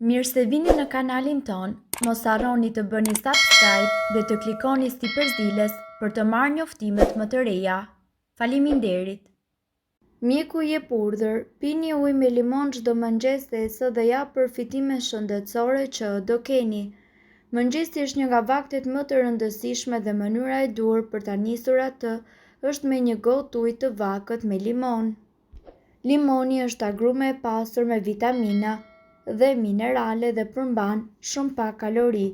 Mirë se vini në kanalin tonë, mos harroni të bëni subscribe dhe të klikoni sipër ziles për të marrë njoftimet më të reja. Faleminderit! Mjeku jep urdhër, pini ujë me limon çdo mëngjes e dhe ja përfitimet shëndetësore që do keni. Mëngjesi është një nga vaktet më të rëndësishme dhe mënyra e duhur për ta nisur atë është me një gotë ujë të vakët me limon. Limoni është agrume e pasur me vitamina dhe minerale dhe përmban shumë pak kalori,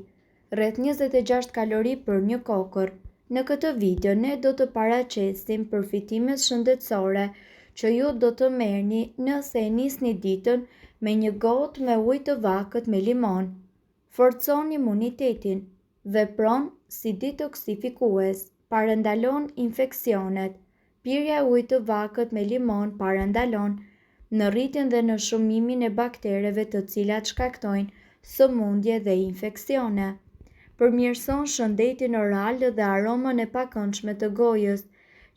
rreth 26 kalori për një kokërr. Në këtë video ne do të paraqesim përfitimet shëndetësore që ju do të merrni nëse e nisni ditën me një gotë me ujë të vakët me limon. Forcon imunitetin, vepron si detoksifikues, parandalon infeksionet. Pirja e ujit të vakët me limon parandalon në rritjen dhe në shumimin e baktereve të cilat shkaktojnë sëmundje dhe infeksione. Përmirëson shëndetin oral dhe aromën e pakëndshme të gojës,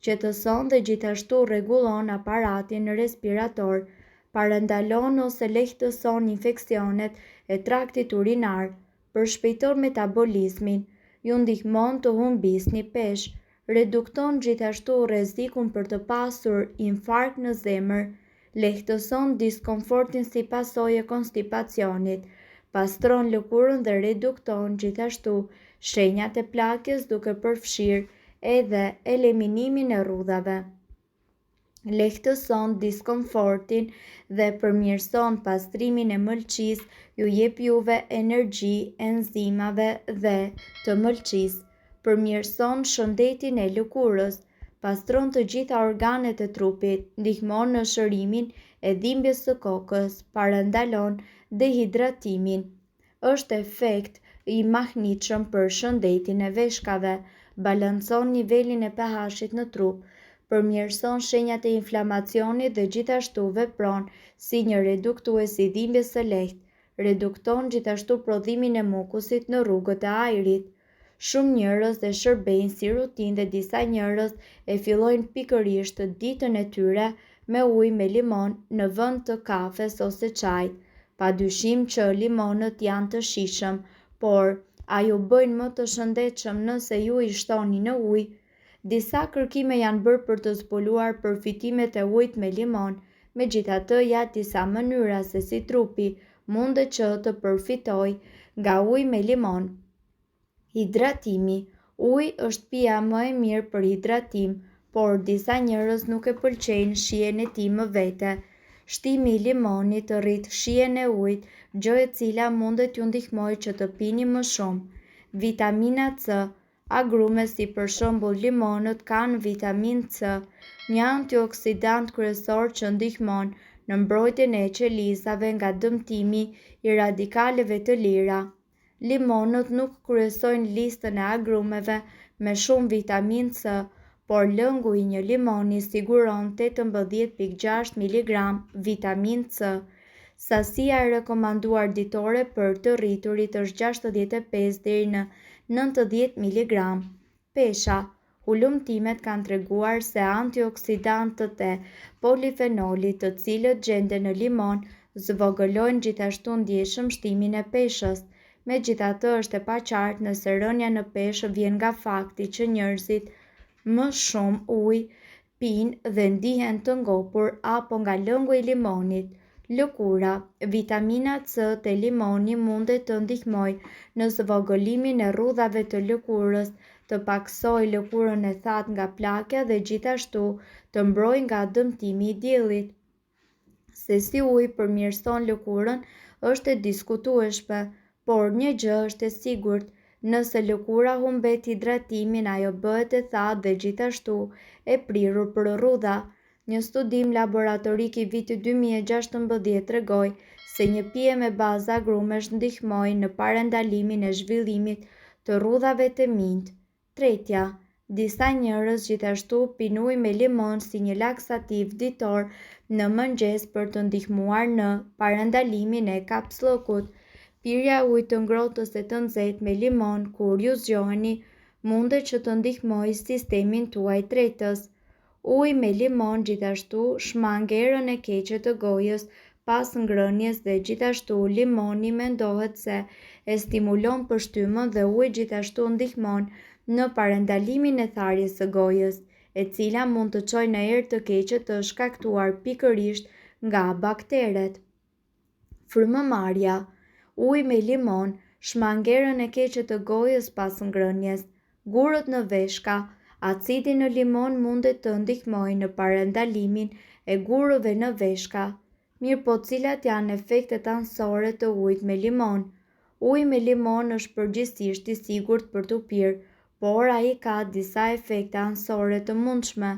qetëson dhe gjithashtu rregullon aparatin respirator, parandalon ose lehtëson infeksionet e traktit urinar, përshpejton metabolizmin, ju ndihmon të humbisni peshë, redukton gjithashtu rrezikun për të pasur infarkt në zemër, lehtëson diskomfortin si pasojë e konstipacionit, pastron lëkurën dhe redukton gjithashtu shenjat e plakjes duke përfshirë edhe eliminimin e rrudhave. Lehtëson diskomfortin dhe përmirëson pastrimin e mëlçisë, ju jep juve energji enzimave dhe të mëlçisë, përmirëson shëndetin e lëkurës, pastron të gjitha organet e trupit, ndihmon në shërimin e dhimbjes së kokës, parandalon dehidratimin. Është efekt i mahnitshëm për shëndetin e veshkave, balancon nivelin e pH-it në trup, përmirëson shenjat e inflamacionit dhe gjithashtu vepron si një reduktues i dhimbjes së lehtë, redukton gjithashtu prodhimin e mukusit në rrugët e ajrit. Shumë njerëz e shërbejnë si rutinë dhe disa njerëz e fillojnë pikërisht ditën e tyre me ujë me limon në vend të kafes ose çajit. Padyshim që limonët janë të shijshëm, por a ju bëjnë më të shëndetshëm nëse ju i shtoni në ujë? Disa kërkime janë bërë për të zbuluar përfitimet e ujit me limon, megjithatë ja disa mënyra se si trupi mundet që të përfitojë nga uji me limon. Hidratimi. Uji është pija më e mirë për hidratim, por disa njerëz nuk e pëlqejnë shijen e tij më vete. Shtimi i limonit rrit shijen e ujit, gjë e cila mundet t'ju ndihmojë që të pini më shumë. Vitamina C. Agrume si për shembull limonët kanë vitaminë C, një antioksidant kryesor që ndihmon në mbrojtjen e qelizave nga dëmtimi i radikaleve të lira. Limonët nuk kryesojnë listën e agrumeve me shumë vitaminë C, por lëngu i një limoni siguron 18.6 miligram vitaminë C. Sasia e rekomanduar ditore për të rriturit është 65 deri në 90 miligram. Pesha, Hulumtimet kanë treguar se antioksidantët e polifenolit të cilët gjenden në limon zvogëlojnë gjithashtu ndjeshëm shtimin e peshës. Megjithatë është e paqartë nëse rënia në peshë vjen nga fakti që njerëzit më shumë ujë pinë dhe ndihen të ngopur apo nga lëngu i limonit. Lëkura, Vitamina C te limoni mundet të ndihmojë në zvogëlimin e rrudhave të lëkurës, të pakësojë lëkurën e thatë nga plakja dhe gjithashtu të mbrojë nga dëmtimi i diellit. Se si uji përmirëson lëkurën është e diskutueshme, por një gjë është e sigurt, nëse lëkura humbet hidratimin ajo bëhet e thatë dhe gjithashtu e prirur për rrudha. Një studim laboratorik i vitit 2016 tregoi se një pije me bazë agrumesh ndihmoi në parandalimin e zhvillimit të rrudhave te minjtë. Tretja, Disa njerëz gjithashtu pinë ujë me limon si një laksativ ditor në mëngjes për të ndihmuar në parandalimin e kapsllëkut. Pirja e ujit të ngrohtë ose të nxehtë me limon kur ju zgjoheni mundet që të ndihmojë sistemin tuaj tretës. Uji me limon gjithashtu shmang erën e keqe të gojës pas ngrënies dhe gjithashtu limoni mendohet se e stimulon pështymën dhe uji gjithashtu ndihmon në parandalimin e tharjes së gojës, e cila mund të çojë në erë të keqe të shkaktuar pikërisht nga bakteret. Frymëmarrja, Uji me limon shmang erën e keqe të gojës pas ngrënies. Gurët në veshka, Acidi në limon mundet të ndihmojë në parandalimin e gurëve në veshka. Mirëpo cilat janë efektet anësore të ujit me limon? Uji me limon është përgjithësisht i sigurt për t'u pirë, por ai ka disa efekte anësore të mundshme.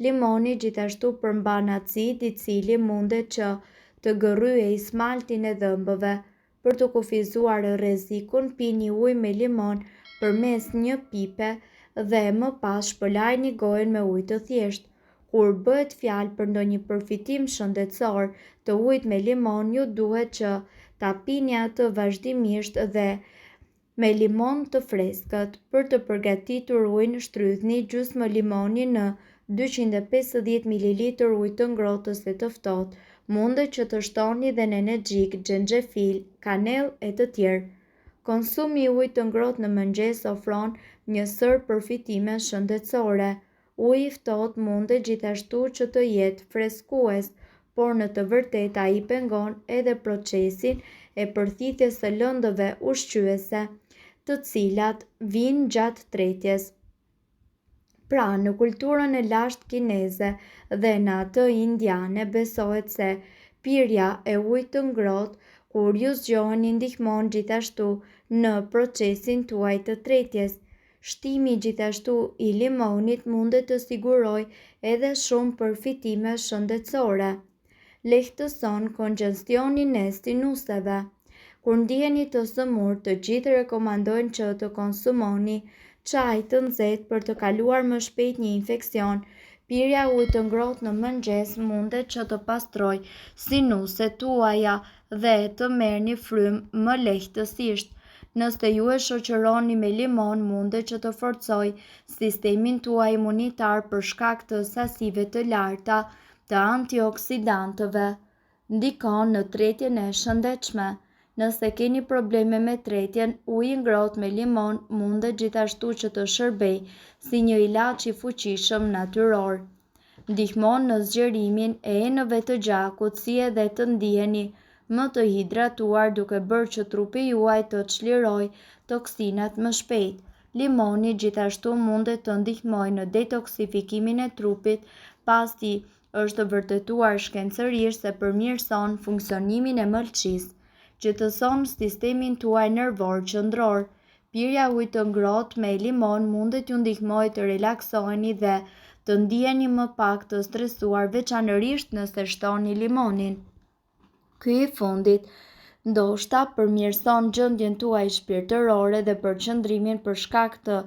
Limoni gjithashtu përmban acid i cili mundet që të gërryejë smaltin e dhëmbëve. Për të kufizuar rrezikun, pini ujë me limon përmes një pipe dhe më pas shpëlajeni gojën me ujë të thjeshtë. Kur bëhet fjalë për ndonjë përfitim shëndetësor të ujit me limon, ju duhet që ta pini atë vazhdimisht dhe me limon të freskët. Për të përgatitur ujin, shtrydhni gjysmë limoni në 250 mililitër ujë të ngrohtë ose të ftohtë. Mundet që të shtoni dhe nenexhik, xhenxhefil, kanellë e të tjerë. Konsumi i ujit të ngrohtë në mëngjes ofron një sërë përfitimesh shëndetësore. Uji i ftohtë mundet gjithashtu që të jetë freskues, por në të vërtetë ai pengon edhe procesin e përthithjes së lëndëve ushqyese, të cilat vijnë gjatë tretjes. Pra, në kulturën e lashtë kineze dhe në atë indiane besohet se pirja e ujit të ngrohtë kur ju zgjoheni ndihmon gjithashtu në procesin tuaj të tretjes. Shtimi gjithashtu i limonit mundet të sigurojë edhe shumë përfitime shëndetësore. Lehtëson kongjestionin e sinuseve. Kur ndiheni të sëmurë, të gjithë rekomandojnë që të konsumoni çaj të nxehtë për të kaluar më shpejt një infeksion. Pirja e ujit të ngrohtë në mëngjes mundet që të pastrojë sinuset tuaja dhe të merrni frymë më lehtësisht. Nëse ju e shoqëroni me limon, mundet që të forcojë sistemin tuaj imunitar për shkak të sasive të larta të antioksidantëve. Ndikon në tretjen e shëndetshme. Nëse keni probleme me tretjen, uji i ngrohtë me limon mundet gjithashtu që të shërbejë si një ilaç i fuqishëm natyror. Ndihmon në zgjerimin e enëve të gjakut si edhe të ndiheni më të hidratuar duke bërë që trupi juaj të çlirojë toksinat më shpejt. Limoni gjithashtu mundet të ndihmojë në detoksifikimin e trupit pasi është vërtetuar shkencërisht se përmirëson funksionimin e mëlçisë, qetëson sistemin tuaj nervor qendror, Pirja e ujit të ngrohtë me limon mundet t'ju ndihmojë të relaksoheni dhe të ndiheni më pak të stresuar, veçanërisht nëse shtoni limonin. Ky i fundit ndoshta përmirëson gjendjen tuaj shpirtërore dhe përqendrimin për shkak të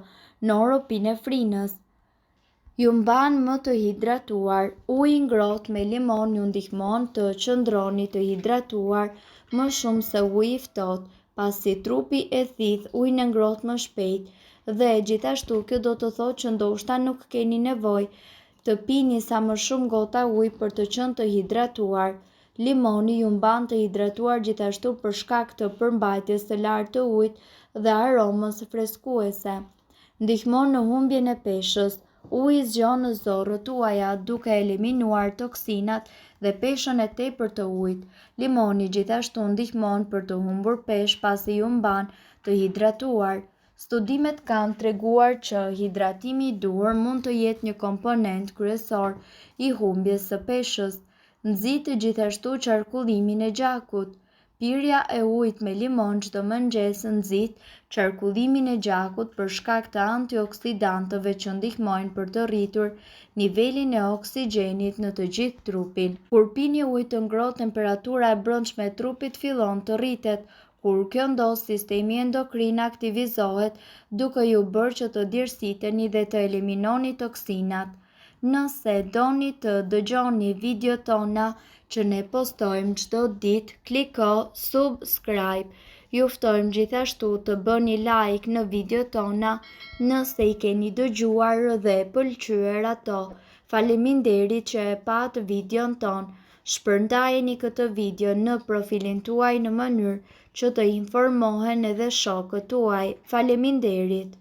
norepinefrinës. Ju mban më të hidratuar. Uji i ngrohtë me limon ju ndihmon të qëndroni të hidratuar më shumë se uji i ftohtë, pasi trupi e thith ujin e ngrohtë më shpejt dhe gjithashtu kjo do të thotë që ndoshta nuk keni nevojë të pini sa më shumë gota ujë për të qenë të hidratuar. Limoni ju mban të hidratuar gjithashtu për shkak të përmbajtjes së lartë të ujit dhe aromës freskuese. Ndihmon në humbjen e peshës. Uji zgjon zorrët tuaja duke eliminuar toksinat dhe peshën e tepërt të ujit. Limoni gjithashtu ndihmon për të humbur peshë pasi ju mban të hidratuar. Studimet kanë treguar që hidratimi i duhur mund të jetë një komponent kryesor i humbjes së peshës. Nxit gjithashtu qarkullimin e gjakut. Pirja e ujit me limon çdo mëngjes nxit qarkullimin e gjakut për shkak të antioksidantëve që ndihmojnë për të rritur nivelin e oksigjenit në të gjithë trupin. Kur pini ujë të ngrohtë temperatura e brendshme e trupit fillon të rritet. Kur kjo ndodh sistemi endokrin aktivizohet duke ju bërë që të djersiteni dhe të eliminoni toksinat. Nëse doni të dëgjoni videot tona që ne postojmë çdo ditë, kliko subscribe. Ju ftojmë gjithashtu të bëni like në videot tona nëse i keni dëgjuar dhe pëlqyer ato. Faleminderit që e patë videon tonë. Shpërndajeni këtë video në profilin tuaj në mënyrë që të informohen edhe shokët tuaj. Faleminderit!